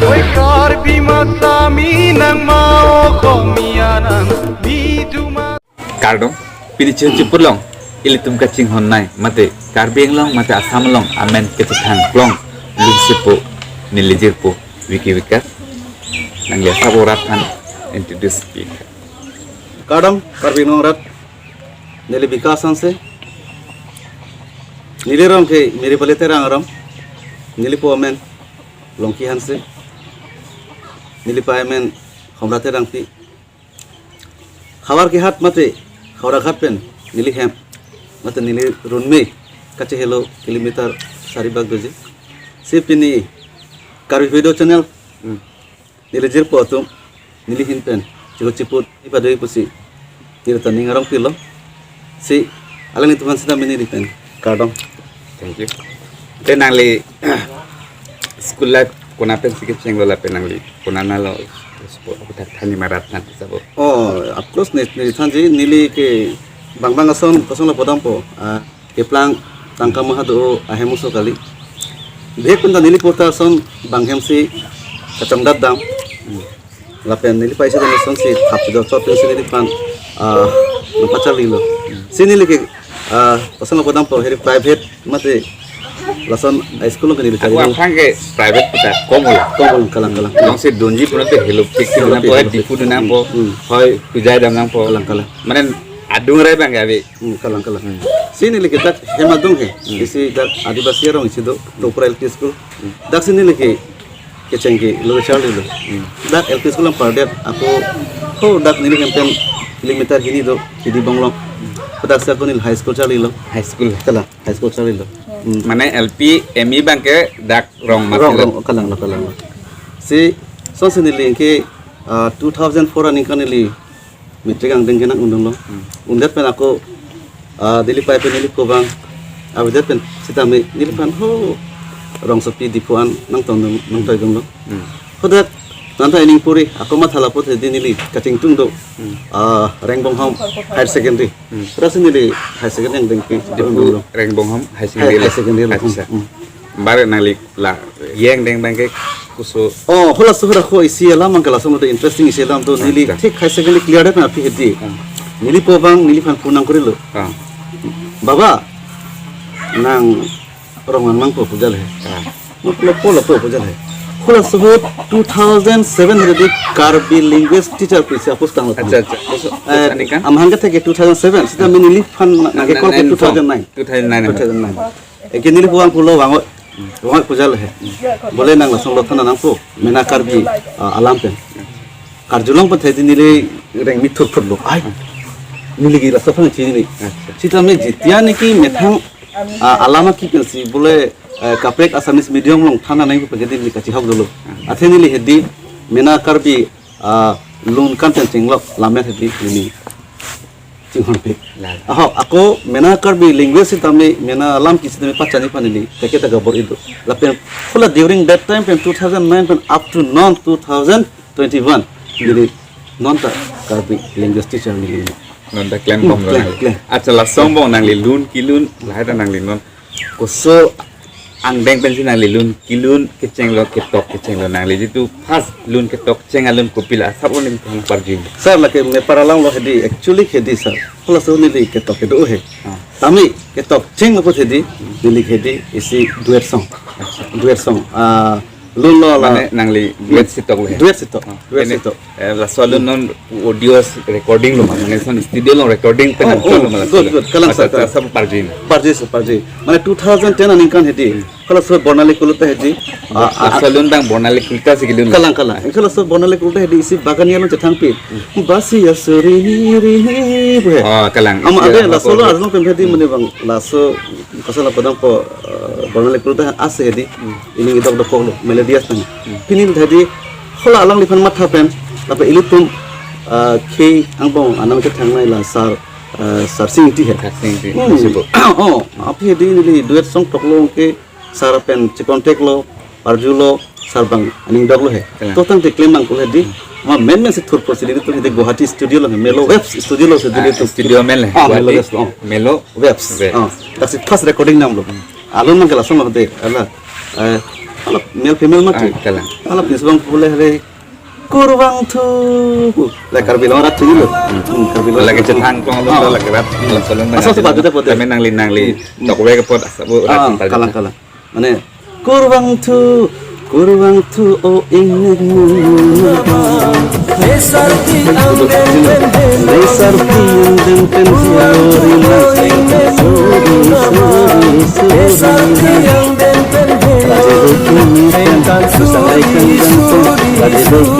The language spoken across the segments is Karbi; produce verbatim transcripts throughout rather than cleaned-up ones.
Oi Karbi mata mi nang ma, o ko mi anang mi duma. Kardom, pini chun chipurlong ilitum kachinghon nai mate Karbi Anglong mate Assam along amen kachethang klong lun sipo neli jirpo Vicky Vikas. Nangli asap orat an introduce pi. Kardom, Karbi Anglong rat. Neli Vikas Hanse. Neli rong ke Miripali Terang aram. Neli po amen Longki Hanse. Neli pa amen Homra Terangpi. Howraghat mate, Howraghat pen neli hem mate neli runme kachehelo kilometer sari bak doji. Si pini Karbi Video Channel, hmm, neli jirpo atum, neli ahin pen chikut chiput ipadoi pusi neli ta ning arong pilo. Si alanglitum aphan sita mini ri pen kardom. Thank you. Te nangli school life kona pensi kechenglo lapen nangli kona nalo sport aku tak thani marat nanti sabo. Oh, of course, ne ne thanji neli ke bang bang ason kosong lapu dampo. Ah, keplang tangka maha do ahem oso kali. Bihek pen ta neli porta ason bang hemsi kachongdat dam. Lapen neli paisa dan ason si thap do chot pensi neliphan, ah, nangpacharlilo. Si neli ke, ah, kosong lapu dampo heri private mate lason high school along ke neli charli. Aku aphan ke private kita kom ola. Kom ola, kalang, kalang. Along si dunji puna te helo pik si dun nangpo, helo pik, Diphu dun nangpo, hmm, hoi Hojai dam nangpo. Kalang, kalang. Mane adung rai bang gavi. Hmm, kalang, kalang. Hmm. Si neli ke dak hem adung he. Hmm. Isi dak Adivasi arong isi do, Topra L P School. Hmm. Dak si neli ke kecheng ke lo charlilo. Hmm. Dak L P School along pardet ako ho dak neli hem pen kilometer hini do, Hidi Bonglong. Dak si ako neli high school charlilo. High school. Kalang, high school charlilo. Hmm. Mane L P, M E bang ke dak rong mas rong, lo. Rong, kalang lo, kalang lo. Si, so si neli ke, ah, two thousand four aningkan neli matric angdeng ke nang undunlo. Hmm. Undet pen ako, ah, Delhi pai pen neli ko bang, avedet pen sitame neliphan ho rongsopi Diphu an nangtong nangtoi dunglo. Hmm. Hadak nanta ining puri ako matha lapu te di neli kachingtung do. Hmm. Ah, Rengbonghom Higher Secondary. Hmm. Rasi neli Higher Secondary angdeng ke Diphu dunglo. Rengbonghom High Secondary. High, High Secondary. Acha. Hmm. Bare nangli la yang deng bang ke kuso. Oh, hula suhura ko isi alam ang kelas mo interesting isi alam to neli, ah, thik Higher Secondary clear det na pi hedi. Ah. Neli po bang neliphan phone nangkorilo. Ah. Baba, nang rong nang po pujal he. Ah. Mo po lapu pujal he. Hula suhut two thousand seven hedi Karbi language teacher pusi apus tanglo. Acha, acha. Kuso, eh, kuso aningkan? Amahang ke thek two thousand seven, sita neli neliphan na, na, nang ke call ke nine two thousand nine. Two thousand nine. Two thousand nine. Eke neli puang pulo vangoi. Vangoi pujal he. Bole nang lason lo thana nangpo. Mena Karbi, ah, alam pen. Karjulong pen thedi neli reng mithur phurlo. Ai. Neli ke laso thang chini ni. Acha. Sitame jitian niki methang, ah, alam aki pensi bole, eh, kaprek Assamese medium along thana nangpo pagedi neli kachihok dolo. Athe neli hedi Mena Karbi, ah, lun kan pen chenglok lammet hedi neli chinghon pik. Lala. Aho, ako Mena Karbi language sitame, Mena alam ke sitame pachani panili, teke ta gabor ido. Lapen hula during that time pen two thousand nine pen up to non two thousand twenty-one. Jadi non ta Karbi language teacher neli. Non ta klem, hmm, bom klem, nangli. Klem. Acha lason angbong nangli lun kelun, lahai ta nangli non. Kuso angdeng pensi nangli lun kelun kechenglo, ketok kechenglo, nangli jitu first lun ketok cheng alun kopilo asap uning thang parjin. Sir, lake me paralang lo hedi, actually hedi sir. Hula so neli ketok kedo he. Ah. Tame ketok cheng lapu hedi, neli hedi isi duet song. Acha. Duet song. Ah, lun lo la. Mane nangli duet sitok lo he? Duet sitok. Ah. Duet sitok. Eh, laso alun non audio recording lo ma, mane son studio along recording pen, oh, nangcholo ma laso. Good, good. Kalang sir, kalang. Asap parjin. Parji, sir, parji. Mane two thousand ten aningkan hedi. Hmm. Hula so Bornali Kulta hedi. Ah, ah, laso alun tang Bornali Kulta si kelun. Kalang, kalang. Hula so Bornali Kulta hedi isi Bagania along chethang pi. Hmm. Basi ya suri ni ri ni bu he. Oh, kalang. Ama isi ade ya, laso lo apa? Arlo pen hedi, hmm, mane bang laso kosong lapu dampo, eh, Bornali Kulta ase hedi. Hmm. Ining idok dokok lo, melodious nang. Hmm. Pini hedi hula alangliphan matha pen, lapen ilitum, ah, ke angbong anam ke thangnai la sir, ah, Sir Singti he. Sir Singti, hmm, musibo. Oh, api hedi neli duet song toklo ke sir pen chikontek lo, parjulo, sir bang aning doklo he. Kalang. To tangte klem nangkok hedi. Hmm. Ma men men si thurpo si nelitum hedi Guwahati studio lo he, Melo Waves studio lo si, ah, nelitum studio men le. Ah, Melo Guwahati. Waves lo. Melo Waves. Waves. Ah, that's the first recording nam lo. Hmm. Alun nang kelas lo de, ala, eh, Alap male female mati. Ah, kalang. Alap ni sebang pule hale kurvangthu. Lah Karbi Anglong arat sini lo. Hmm, Karbi Anglong. Lake chethan kong lo, ah, lake rat, laso alun. Asal sepat juta pote. Kami nangli, nangli. Hmm. Tokwe ke pot asap bu rat. Ah, kalang, kalang. Mane kurvangthu, kurvangthu o ingnek mung. Besar tiang den pen, besar tiang den pen, sorry, sorry, sorry, sorry.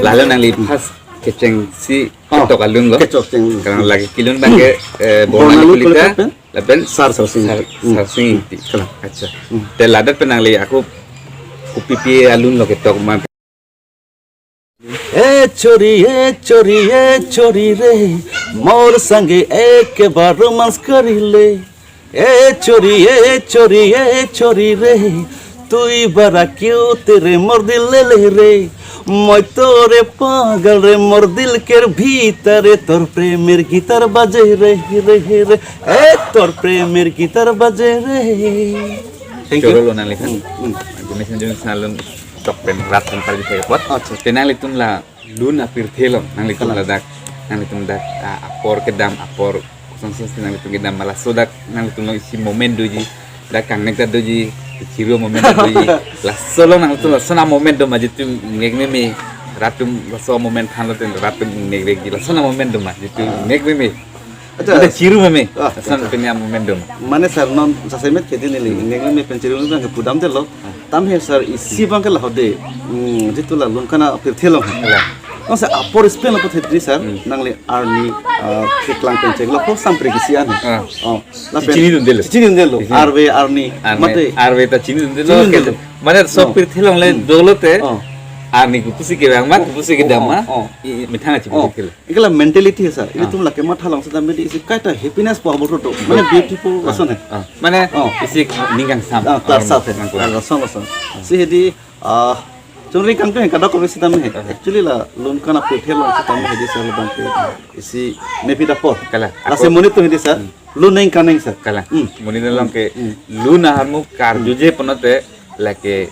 Lalo nangli first kechengsi, oh, ketok alun lo. Kechok cheng. Karena lagi kelun abang ke, eh, Bonali Bonali Kalita, Kalita pen? Lapen Sar Sarsing. Sar, hmm. Sarsing Ingti. Kalang. Acha. Hmm. Te ladak pen nangli ako kopipi alun lo ketok ma. ए छोरी, ए छोरी, ए छोरी रे, मोर संगे एक बार रोमांस करी ले। ए छोरी, ए छोरी, ए छोरी रे, तू ही बड़ा क्यूट रे, मोर दिल ले ले रे। मैं तोरे पागल रे, मोर दिल के भीतर रे, तोर प्रेमेर गिटार बाजे रे, रे, रे। ए तोर प्रेमेर गिटार बाजे रे। Thank you. Choro lo nangliphan. Hmm, hmm. Jumesen jumesen alun tok pen rat pen parju thek apot. Acha. Te nanglitum la lun apirthe along, nanglitum, kalang, ladak, nanglitum dak, ah, apor kedam, apor kosonsi nanglitum kedam, ma laso dak nanglitum along isi moment doji, dak kangnek dak doji, chiru moment dak doji. Laso along nanglitum lason amoment do ma jitu ingnek meme, rat atum laso amoment thanlo ten rat atum ingnek vekji, lason amoment do ma jitu ingnek meme. Acha. Ada chiru meme. Ah, lason, acha, pen amoment do ma. Mane sir, non jasemet kedi neli, hmm, ingnek meme pen chiru meme abang ke pudamdetlo. Ah. Tame sir, isi abang ke lahode. Hmm, jitu la lun kan apirthe along. Kalang. Non sir, apor isi pen lapu thedri sir, hmm, nangli arni, ah, keklang pen chenglo ko sampre kisi an. Ah. Oh, lapen chini dundelo. Chini dundelo. Chini. Arve arni. Arni. Mate. Arve ta chini dundelo. Chini dundelo. Mane so, no, pirthe along le, hmm, dolo te. Oh. Arni kopusi kevang ma, kopusi kedam ma. Oh, oh. I, i, methang achi, oh, pirthe along. Ike la mentality hai sir. Ah. Ilitum lake matha along seta medi isi kaita happiness pu abang do. Mane beautiful, ah, lason hai. Ah. Mane, oh, isi ning kangsam. Ah, ah, kangsam hai. Nangkok. Ah, lason, lason. Ah. Si hedi, ah, chunri kangtung hai kadokave sitame hai. Ah. Actually la lun kan apirthe along sitame hedi sir labang ke isi nephi ta apor. Kalang. Lasi ako monit atum hedi sir. Hmm. Lun neng kaneng sir. Kalang. Hmm. Monit along ke, hmm, lun aharmu karjuje pulote lake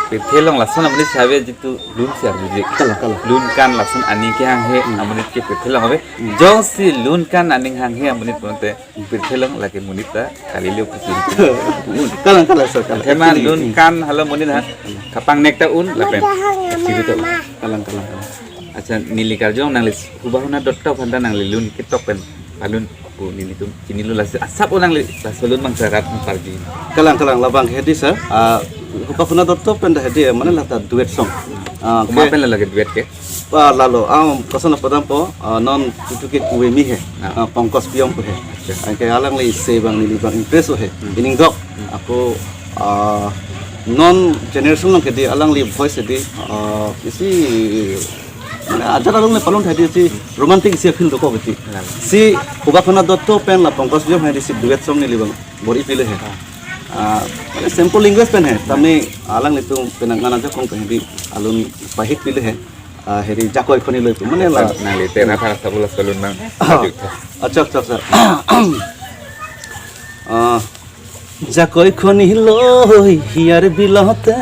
pirthe along lason amonit save jitu lun si arjuje. Kalang, kalang. Lun kan lason aning kehanghe, hmm, amonit ke pirthe along ave. Hmm. Jongsi lun kan aning hanghe amonit pulote pirthe along lake monit ta kali le pusi. Kalang, kalang sir, kalang. Tema, actually, lun, hmm, kan hala monit ha, kapangnek ta un lapen. Chiru ta un. Kalang, kalang, kalang. Acha, neli karjong nangli huba huna dotto aphan ta nangli lun ketok pen alun pu nelitum chinilo, lasi asap o nangli laso alun abang sir rat pen parji. Kalang, kalang, labang ke hedi sir. Ah, huba huna dotto pen ta hedi, mane lata duet song. Ah, komat, okay, pen la lake duet ke? Ah, lalo, ah, koson padampo, ah, non tutu ke kuemi hai. Ah. Ah, Pankaj Piyong pu hai. Acha. Anke alangli isi abang neli abang impress o hai. Hmm. Ining dok. Hmm. Ako, ah, non generation along kedi alangli voice hedi, ah, isi mane ajat along le palun thai di si romantic isi feel dokok beti. Kalang. Si huba huna dotto pen la Pankaj Piyong hai di si duet song neli abang bor-i pilo hai. Ah. Ah, mane simple language pen hai. Tame alanglitum penang ngan ajakong pen di alun pahit pilo hai. Ah, hedi Jakoi Khoni Loi pu. Mane la. Nangli tera thara sabula salun nang. Ah. Ajuk. Acha, acha, acha. Ah, Jakoi khoni loi hiar bilote,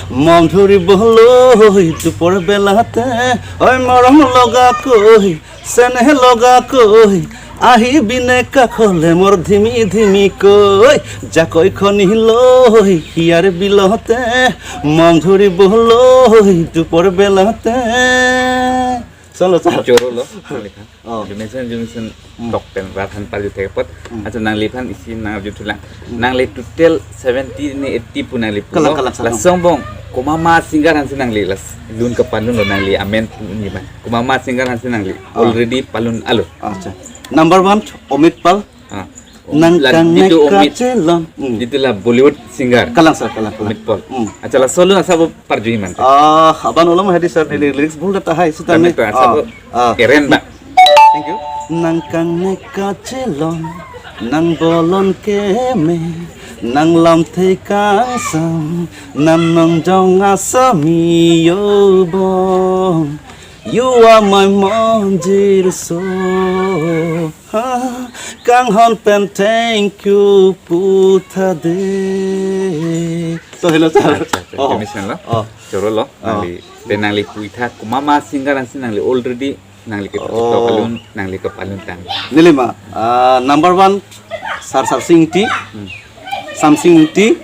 mom dhuri bohloi dupor belate, oi morom loga koi, seneh loga koi, ahi bine kakhole mor dhimi dhimi koi, Jakoi khoni loi hiar bilote, mom dhuri bohloi dupor belate. Solo sir. Choro lo, nangli kan. Oh. Jumesen, jumesen, hmm, tok pen rat aphan parju thek apot. Hmm. Acha nangliphan isi nang arju thulang. Hmm. Nangli total seventy ne eighty pu nangli pulo. Kalang, kalang, kalang. Lason angbong komat ma singer aphansi nangli last lun kapalun lo nangli amen pu ni ma. Komat ma singer aphansi nangli, ah, already palun alo. Acha. Number one, Omit Pal. Ah. Nang la, kang jitu nek Omit, kachelon. Hmm. Jitu la Bollywood singer. Kalang sir, kalang, kalang. Omit Pal. Hmm. Acha laso alun asap o parju iman. Ah, aban olom hedi sir, neli lyrics bhul data hai sitame. Tame to asap o, ah, ah, eren ba. Thank you. Nang kang nek kachelon, nang bolon keme, Nang lamthe kangsam, nang nongjong asami yo bong. You are my monjir so. Ha, kanghon pen thank you puthade. So, hello, sir. Acha, acha, oh. Kemesen lo. Oh. Choro lo. Oh. Nangli, pen nangli puitha, komat ma singer ansi nangli already, nangli ke Oh. Tokalun, nangli kepalun tang. Neli ma, ah, number one, Sar Sar Singh T, Hmm. Samsing T,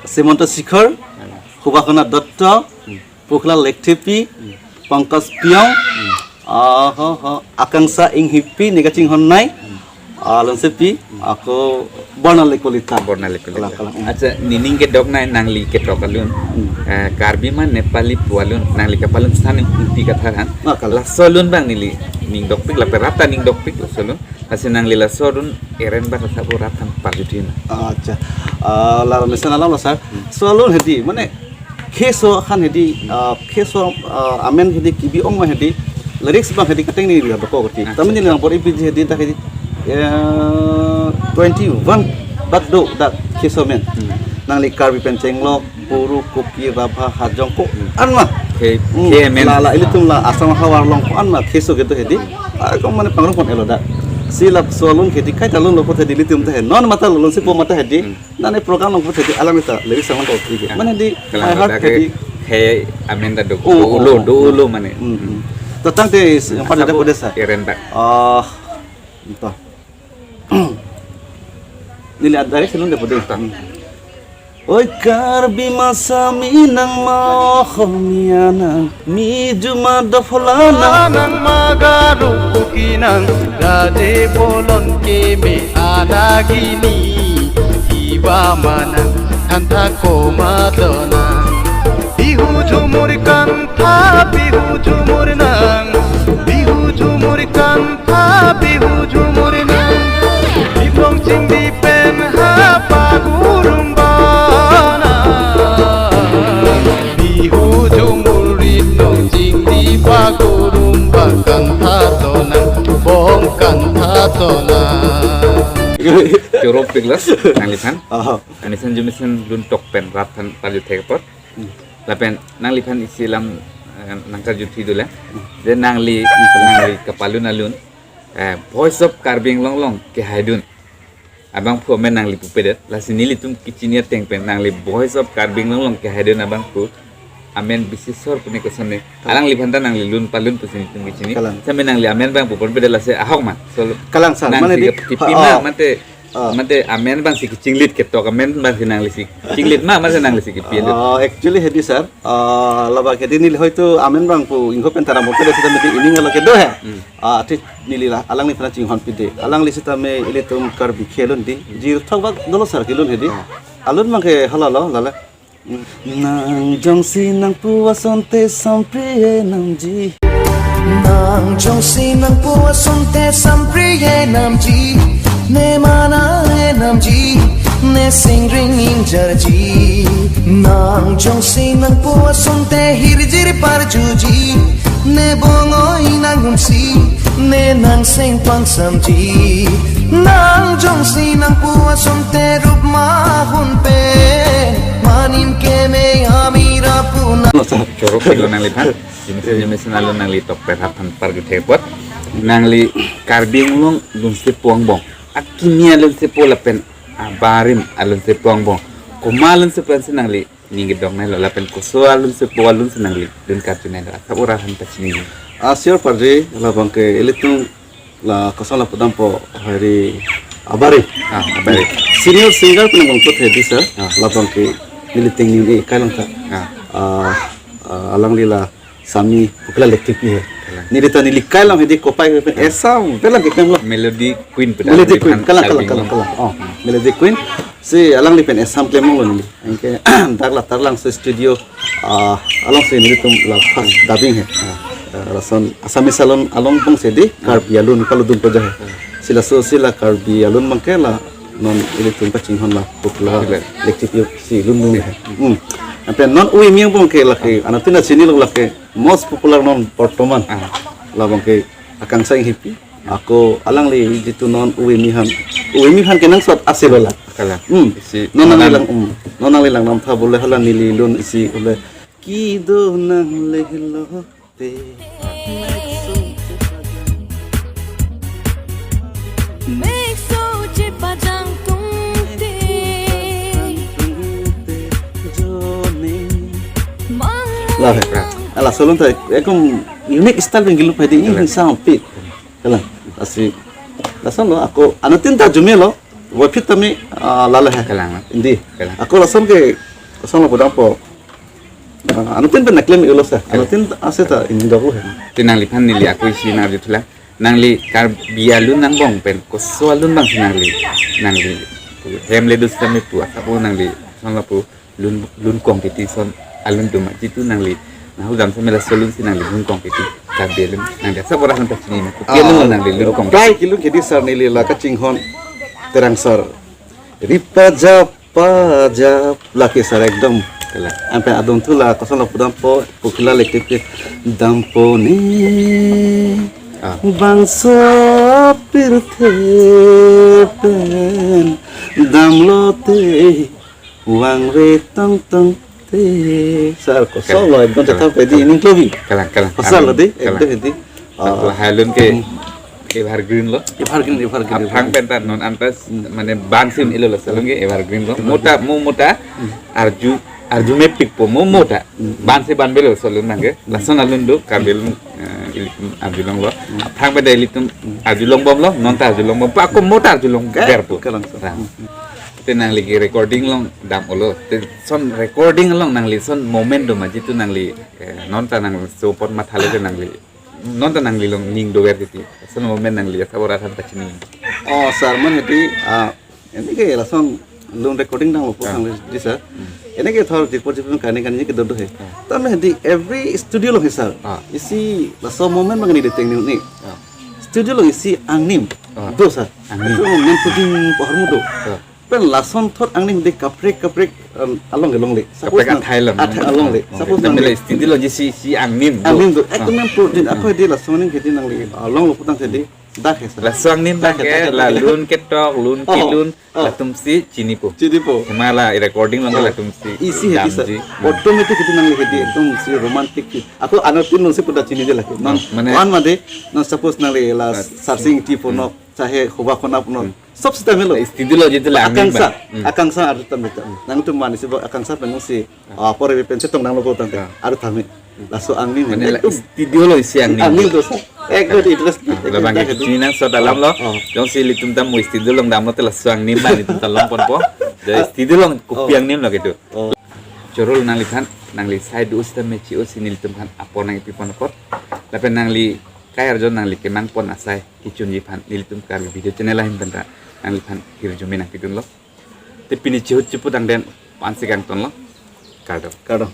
Simanta Shikhar, Hmm. Hubakana Dutta, Hmm. Pukla Lekthepi, Hmm. Pankaj Piong, Hmm. ah, ho, ho, Akangsha Inghipi, neka chinghon nai, Hmm. ah, Lonsepi, Hmm. ako Borna Lekolita. Borna Lekolita. Kalang, kalang. Acha, nening kedok nai nangli ke Tokalun. Hmm. Eh, Karbi ma Nepali pu alun, nangli kepalun sani ingti katharan. Ah, kalang. Laso alun bang neli ning dokpik, lapen rat ta ning dokpik, laso alun. Lasi nangli laso alun eren bak asap urat than parjutin. Acha. Ah, la mesen alam lo, sir. Hmm. So alun hedi, mane, keso khan hedi, ah, keso, ah, amen hedi kibi ong ma hedi, lyrics bang hedi kateng ni la doko kati. Acha. Tami ni lang por ipi hedi ta hedi, eh, twenty-one bak do dak keso amen. Hmm. Nangli Karbi pen chenglok, Boro, Kuki, Rabha, Hajong ko, Hmm. an ma. Ke, Hmm. ke amen. La, la, ilitum la, Assam havar along ko an ma, keso kedo hedi. Ah, ko mane pangrong pon elo dak. Si laso alun hedi, kaita alun lo pot hedi, ilitum ta he. Non mata lo, Lonsepo mata hedi. Hmm. Nane program along pot hedi, alam ita, lyrics sama to, oke. Ah. Mane di, Kalang my heart dak ke hedi. He amen ta do, Oh, do ulo, oh, do oh. ulo mane. Hmm, hmm. Tatang te, yang pada Asap dak udah sa. Eren bak. Ah, entah. Neli ad direct selun de pode. Hmm. Oi Karbi masami nang ma Ohomia nang, mi juma dophola nang. Nang ma Garo Kuki nang, Raje Bolon Keme Anagini, Iba ma nang, Thantha Koma do nang. Bihu jumur kantha, Bihu jumur nang, Bihu jumur kantha, Bihu jumur nang. Biplong chingdi pen ha pagurum bana. Bihu jumur ri nong chingdi pagurum ba kantha do nang, bong kantha do nang. Choro pik lo, nangliphan. Oh. Nangliphan jumesen lun tok pen rat than parju thek apot. Hmm. Lapen nangliphan isi alam, eh, nangkarju thi dolang. Hmm. Je nangli, nangli kepalun alun, eh, Voice of Karbi Anglong along kehaidun abangphu amen nangli pupedet. Lasi nelitum kechini ateng pen nangli Voice of Karbi Anglong along kehaidun abangphu amen bisisor pune kosonne. Kalang. Alangliphan ta nangli lun palun pusi nelitum kechini. Kalang. Same nangli amen abangphu ponpedet lasi ahok ma. So, Kalang, sir. Nang Mane si di, kep-, kipi ha, ma, oh. mate, Oh. mate amen abang si kechinglit ketok, amen abang si nangli si chinglit ma, mate nangli si kipi adet. Oh, actually hedi, sir. Ah, labang hedi neli hoitu amen abangphu ingho pen tara moke desi tame di ining alo kedo he. Hmm. Ah, ati neli la, alangliphan chinghon pide. Alangli sitame ilitum Karbi kelun di. Jir thok bak dolo, sir, kelun hedi. Hmm. Alun abangke hala lo, lala. Nang jongsi nangpu asonte sampri enamji. Nang jongsi nangpu asonte sampri enamji. Ne mana enamji. Ne singring ingjarji. Nang jongsi nangpu asonte hirjir parjuji. Ne bongoi nang umsi. Ne nang seng pangsamji. Nang jongsi nangpu asonte rup mahun pen. Manim keme amira puna. Choro pik lo nangliphan. Jumesen jumesen alun nangli tok pen rat than parju thek apot. Nangli Karbi Anglong alun sepo angbong. Akimi alun sepo lapen abarim alun sepo angbong. Komat alun sepo ansi nangli ning kedok nai lo lapen koso alun sepo alun si nangli lun karju nai lo. Asap urat than pachini. Ah, sir, parju, labangke ilitum la koson lapu dampo hari abari. Ah, abari. Senior singer pen nangput hedi, sir. Ah. Labangke neli tingni ni kalang ta. Ah. Ah, ah, alangli la sami pukla lekti pi he. Kalang. Neli ta neli kalang hedi kopai pen Ah. esam, pelang keklem lo. Melody Queen pu Melody Queen, kalang, kalang, kalang, kalang. Oh, Melody Queen. Si alangli pen esam klem lo neli. Anke dak la Taralangso studio, ah, alongsi nelitum la first dubbing he. Ah, lason Assamese alun along bong si di, Karbi alun kaludun paja he. Si laso si la Karbi alun abangke la non ilitum kachinghon la pukla Pukla. lekti pi si lun lun he. Hmm. Anke non ui miang abangke lake, anatina chini lo lake most popular non portoman. Ah. Labangke Akangsha Inghipi. Ako alangli jitu non Uwimi aphan, Uwimi aphan kenangsot asilo la. Kalang. Hmm. Isi Non nangli manan- lang, hmm. Non nangli lang nam tha bole hala neli lun isi bole. Kido nang lehlo te. Mek so chepajang tung te. Mang Lah, eh. Ala solon ta ekom unique style pen gilu padi ini sound pit. Kalang. Asi. Lason lo ako anutin ta jumelo. Wapit tami ah, lala hai. Kalang. Indi. Kalang. Ako lason ke lason lo pudang po. Ah, anutin pen naklem ilo sa. Anutin ase ta indi dok lo hai. Te nangliphan neli ako isi nang arju thulang. Nangli Karbi alun nangbong pen koso alun bang si nangli. Nangli hem le dus tami pu asapo nangli. Son lapu lun lun kong titi son alun duma jitu nangli. Nahu dam sa mela solun si nangli lun kong titi. Karbi alun nangli asa bora son ta chini na. Kopi alun lo nangli lun kong. Kai kilun kedi sar neli la kachinghon terang sar. Ripa jap pa jap laki sar ekdom. Kalang. Ampe adon thu la koson lo pudang po pukila lekip ke dampo ni. Ah. Bangso pirthe pen damlo te wangve tong tong te. Sar koson lo ekdom chetha pedi ini klobi. Kalang kalang. Pasal lo di Kalang. Ekdom di. Satu halun ke evergreen lo. Evergreen, evergreen. Aphang penta non antas mane ban sim ilo lo salon ke evergreen lo. Mota mo mota arju arju mepik po mo mota. Ban se ban belo salon nangke. Lason alun do Karbi alun eh, ilitum arjulong lo. Aphang penta ilitum arjulong bom lo. Non ta arjulong bom. Pa ako mota arjulong ber po. Kalang sar. Rang. Te nangli ke recording long dam olo. Te son recording long nangli son moment do ma jitu nangli eh, non ta nang so pot mathale te nangli. Non ta nangli long ning dover titi. Son moment nangli asa bora san ta chini. Oh, sar man hedi ah ini ke lason lun recording dang lo pudang di sar. Ini ke thor jipo jipo kani kani ke dodo he. Tame hedi every studio lo he sar. Ah. Isi lason moment mangani deteng ni ni. Ah. Studio lo isi angnim. Ah. Do sar. Angnim. Itu moment shooting pahar mudo. Ah. Pen lason thot angnim de kaprek kaprek um, along along le. Kaprek athai along. Athai along le. Oh, Suppose tapi nangli le studio lo jisi si angnim. angnim do. Ekdom yang pro din. Ako hedi lason angnim hedi nangli along lo pudang hedi. Dak he sar. Laso angnim dak ke la lun ketok lun Oh, kilun oh. Latum si chini po. Chini po. Kemala i recording long Oh. latum si. Isi hedi sar. Damji. Automatic hedi nangli hedi ekdom si romantic. Ako anutin nung si puda chini je lagi. Non Oh, mane- one made non suppose nangli la sarsing ti pono chahe hoba khona pono. Sob sita melo. Studio lo jitu la angnim Akangsa, ba. Hmm. akangsa arju tam beta. Nangtum mani si bo akangsa penung si. Ah, pore pen chetong nang lo ko tangte. Ah. Arju tame. Laso angnim. Mane la Ekdom studio lo isi angnim. Angnim do sar. Ekdom interest. Ah, labang ke chini nang sot alam lo. Oh. Jongsi ilitum ta mo studio long damlo te laso angnim ba ilitum ta long ponpo. Jadi studio long kopi angnim lo gitu. Oh. Choro lo nangliphan nangli sai do usi ta mechi usi nelitum phan apor nangpi pon apor. Lapen nangli kai arjon nangli kemang pon asai kechunji aphan nelitum Karbi video channel ahin penta nangliphan hirjume nangpidun lo. Te pini chihut chiput angden pan si kangton lo. Kardom. Kardom.